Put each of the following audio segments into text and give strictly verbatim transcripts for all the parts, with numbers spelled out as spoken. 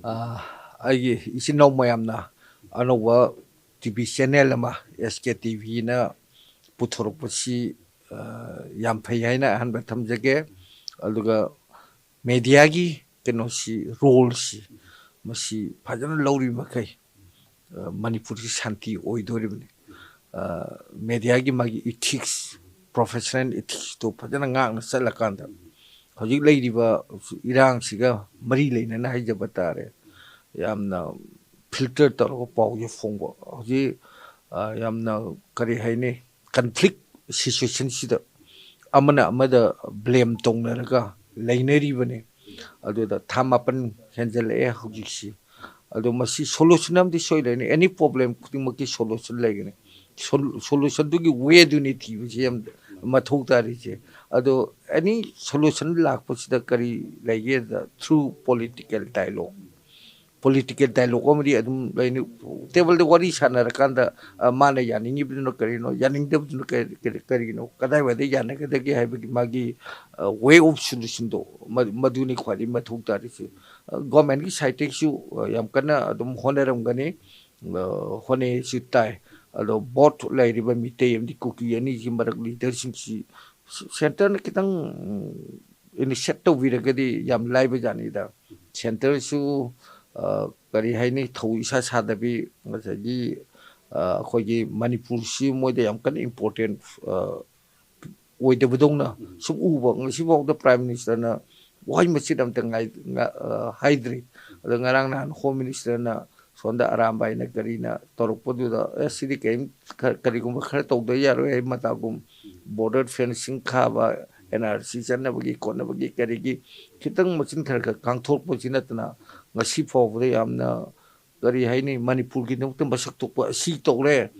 ꯑꯩꯒꯤ ꯏꯆꯤꯟ ꯏꯅꯥꯎ ꯃꯌꯥꯝꯅ ꯑꯅꯧꯕ ꯇꯤ ꯚꯤ ꯆꯦꯅꯦꯜ ꯑꯃ, ꯑꯦꯁ ꯀꯦ ꯇꯤ ꯚꯤꯅ ꯄꯨꯊꯣꯔꯛꯄꯁꯤ ꯌꯥꯝ ꯐꯩ ꯍꯥꯏꯅ ꯑꯍꯥꯟꯕ ꯊꯝꯖꯒꯦ꯫ ꯑꯗꯨꯒ ꯃꯦꯗꯤꯌꯥꯒꯤ ꯀꯩꯅꯣꯁꯤ, ꯔꯣꯜꯁꯤ, ꯃꯁꯤ ꯐꯖꯅ ꯂꯧꯔꯤ ꯃꯈꯩ ꯃꯅꯤꯄꯨꯔꯁꯤ ꯁꯥꯟꯇꯤ ꯑꯣꯏꯗꯣꯔꯤꯕꯅꯤ꯫ ꯃꯦꯗꯤꯌꯥꯒꯤ ꯃꯥꯒꯤ ꯏꯊꯤꯛꯁ, ꯄ꯭ꯔꯣꯐꯦꯁꯅꯦꯜ ꯏꯊꯤꯛꯁꯇꯨ ꯐꯖꯅ ꯉꯥꯛꯅ ꯆꯠꯂꯀꯥꯟꯗ, ꯍꯧꯖꯤꯛ ꯂꯩꯔꯤꯕ ꯏꯔꯥꯡꯁꯤꯒ ꯃꯔꯤ ꯂꯩꯅꯅ ꯍꯥꯏꯖꯕ ꯇꯥꯔꯦ, ꯌꯥꯝꯅ ꯐꯤꯜꯇꯔ ꯇꯧꯔꯒ ꯄꯥꯎꯁꯦ ꯐꯣꯡꯕ꯫ ꯍꯧꯖꯤꯛ ꯌꯥꯝꯅ, ꯀꯔꯤ ꯍꯥꯏꯅꯤ, ꯀꯟꯐ꯭ꯂꯤꯛ ꯁꯤꯆꯨꯋꯦꯁꯟꯁꯤꯗ ꯑꯃꯅ ꯑꯃꯗ ꯕ꯭ꯂꯦꯝ ꯇꯧꯅꯔꯒ ꯂꯩꯅꯔꯤꯕꯅꯤ꯫ ꯑꯗꯨꯗ ꯊꯥ ꯃꯥꯄꯟ ꯍꯦꯟꯖꯜꯂꯛꯑꯦ ꯍꯧꯖꯤꯛꯁꯤ꯫ ꯑꯗꯣ ꯃꯁꯤ ꯁꯣꯂꯨꯁꯟ ꯑꯃꯗꯤ ꯁꯣꯏ ꯂꯩꯅꯤ꯫ ꯑꯦꯅꯤ ꯄ꯭ꯔꯣꯕ꯭ꯂꯦꯝ ꯈꯨꯗꯤꯡꯃꯛꯀꯤ ꯁꯣꯂꯨꯁꯟ ꯂꯩꯒꯅꯤ꯫ ꯁꯣꯂꯨꯁꯟꯗꯨꯒꯤ ꯋꯦꯗꯨꯅꯤ ꯊꯤꯕꯁꯤ ꯌꯥꯝ ꯃꯊꯧ ꯇꯥꯔꯤꯁꯦ꯫ ꯑꯗꯣ ꯑꯦꯅꯤ ꯁꯣꯂꯨꯁꯟ ꯂꯥꯛꯄꯁꯤꯗ ꯀꯔꯤ ꯂꯩꯒꯦꯗ, through political dialogue. Political dialogue ꯑꯃꯗꯤ ꯑꯗꯨꯝ ꯂꯩꯅꯤ꯫ ꯇꯦꯕꯜꯗ ꯋꯥꯔꯤ ꯁꯥꯟꯅꯔꯀꯥꯟꯗ ꯃꯥꯅ ꯌꯥꯅꯤꯡꯉꯤꯕꯗꯨꯅ ꯀꯔꯤꯅꯣ, ꯌꯥꯅꯤꯡꯗꯕꯗꯨꯅ ꯀꯔꯤꯅꯣ, ꯀꯗꯥꯏꯋꯥꯏꯗ ꯌꯥꯅꯒꯗꯒꯦ ꯍꯥꯏꯕꯒꯤ ꯃꯥꯒꯤ ꯋꯦ ꯑꯣꯐ ꯁꯣꯂꯨꯁꯟꯗꯣ, ꯃꯗꯨꯅꯤ ꯈ꯭ꯋꯥꯏꯗꯒꯤ ꯃꯊꯧ ꯇꯥꯔꯤꯁꯦ꯫ ꯒꯣꯔꯃꯦꯟꯒꯤ ꯁꯥꯏꯠꯇꯒꯤꯁꯨ ꯌꯥꯝ ꯀꯟꯅ ꯑꯗꯨꯝ ꯍꯣꯠꯅꯔꯝꯒꯅꯤ, ꯍꯣꯠꯅꯩꯁꯨ ꯇꯥꯏ꯫ ꯑꯗꯣ ꯕꯣꯠ ꯂꯩꯔꯤꯕ ꯃꯤꯇꯩ ꯑꯃꯗꯤ ꯀꯨꯀꯤ ꯑꯅꯤꯒꯤ ꯃꯔꯛ ꯂꯤꯗꯔꯁꯤꯡꯁꯤ ꯁꯦꯟꯇꯔꯅ ꯈꯤꯇꯪ ꯏꯅꯤꯁꯤꯌꯦꯠ ꯇꯧꯕꯤꯔꯒꯗꯤ ꯌꯥꯝ ꯂꯥꯏꯕ ꯖꯥꯠꯅꯤꯗ꯫ ꯁꯦꯟꯇꯔꯁꯨ, ꯀꯔꯤ ꯍꯥꯏꯅꯤ, ꯊꯧ ꯏꯁꯥ ꯁꯥꯗꯕꯤ, ꯉꯁꯥꯏꯒꯤ ꯑꯩꯈꯣꯏꯒꯤ ꯃꯅꯤꯄꯨꯔꯁꯤ ꯃꯣꯏꯗ ꯌꯥꯝ ꯀꯟꯅ ꯏꯝꯄꯣꯔꯇꯦꯟ ꯑꯣꯏꯗꯕꯗꯧꯅ ꯁꯨꯝ ꯎꯕ꯫ ꯉꯁꯤꯐꯥꯎꯗ ꯄ꯭ꯔꯥꯏꯝ ꯃꯤꯅꯤꯁꯇꯔꯅ ꯋꯥꯍꯩ ꯃꯆꯤꯠ ꯑꯝꯇ ꯍꯥꯏꯗ꯭ꯔꯤ꯫ ꯑꯗꯣ ꯉꯔꯥꯡ ꯅꯍꯥꯟ ꯍꯣꯝ ꯃꯤꯅꯤꯁꯇꯔꯅ ꯁꯣꯝꯗ ꯑꯔꯥꯝꯕꯥꯏꯅ ꯀꯔꯤꯅ ꯇꯧꯔꯛꯄꯗꯨꯗ, ꯑꯦ, ꯁꯤꯗꯤ ꯀꯔꯤꯝ, ꯀꯔꯤꯒꯨꯝꯕ ꯈꯔ ꯇꯧꯗ ꯌꯥꯔꯣꯏ ꯍꯥꯏꯕ ꯃꯇꯥꯒꯨꯝ, ꯕꯣꯔꯗꯔ ꯐꯦꯟꯁꯤꯡ ꯈꯥꯕ, ꯑꯦꯟ ꯑꯥꯔ ꯁꯤ ꯆꯠꯅꯕꯒꯤ ꯈꯣꯠꯅꯕꯒꯤ ꯀꯔꯤꯒꯤ ꯈꯤꯇꯪ ꯃꯆꯤꯟ ꯈꯔ ꯈꯔ ꯀꯥꯡꯊꯣꯛꯄꯁꯤ ꯅꯠꯇꯅ, ꯉꯁꯤ ꯐꯥꯎꯕꯗ ꯌꯥꯝꯅ, ꯀꯔꯤ ꯍꯥꯏꯅꯤ, ꯃꯅꯤꯄꯨꯔꯒꯤꯗꯃꯛꯇ ꯃꯁꯛ ꯊꯣꯛꯄ ꯑꯁꯤ ꯇꯧꯔꯦ꯫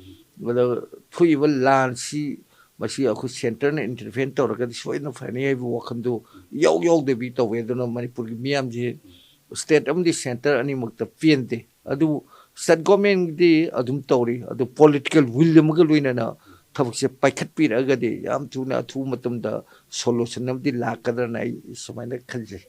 ꯑꯗ ꯊꯣꯛꯏꯕ ꯂꯥꯟꯁꯤ, ꯃꯁꯤ ꯑꯩꯈꯣꯏ ꯁꯦꯟꯇꯔꯅ ꯏꯟꯇꯔꯚꯦꯟ ꯇꯧꯔꯒꯗꯤ ꯁꯣꯏꯗꯅ ꯐꯅꯤ ꯍꯥꯏꯕ ꯋꯥꯈꯜꯗꯨ ꯌꯥꯎ ꯌꯥꯎꯗꯕꯤ ꯇꯧꯋꯦ꯫ ꯑꯗꯨꯅ ꯃꯅꯤꯄꯨꯔꯒꯤ ꯃꯤꯌꯥꯝꯁꯤ ꯁ꯭ꯇꯦꯠ ꯑꯃꯗꯤ ꯁꯦꯟꯇꯔ ꯑꯅꯤꯃꯛꯇ ꯄꯦꯟꯗꯦ꯫ ꯑꯗꯨꯕꯨ ꯁ꯭ꯇꯦꯠ ꯒꯣꯔꯃꯦꯟꯒꯤꯗꯤ ꯑꯗꯨꯝ ꯇꯧꯔꯤ, ꯑꯗꯨ ꯄꯣꯂꯤꯇꯤꯀꯦꯜ ꯋꯤꯜ ꯑꯃꯒ ꯂꯣꯏꯅꯅ ꯊꯕꯛꯁꯦ ꯄꯥꯏꯈꯠꯄꯤꯔꯛꯑꯒꯗꯤ ꯌꯥꯝ ꯊꯨꯅ ꯑꯊꯨꯕ ꯃꯇꯝꯗ ꯁꯣꯂꯨꯁꯟ ꯑꯃꯗꯤ ꯂꯥꯛꯀꯗ꯭ꯔꯅ ꯑꯩ ꯁꯨꯃꯥꯏꯅ ꯈꯟꯖꯩ꯫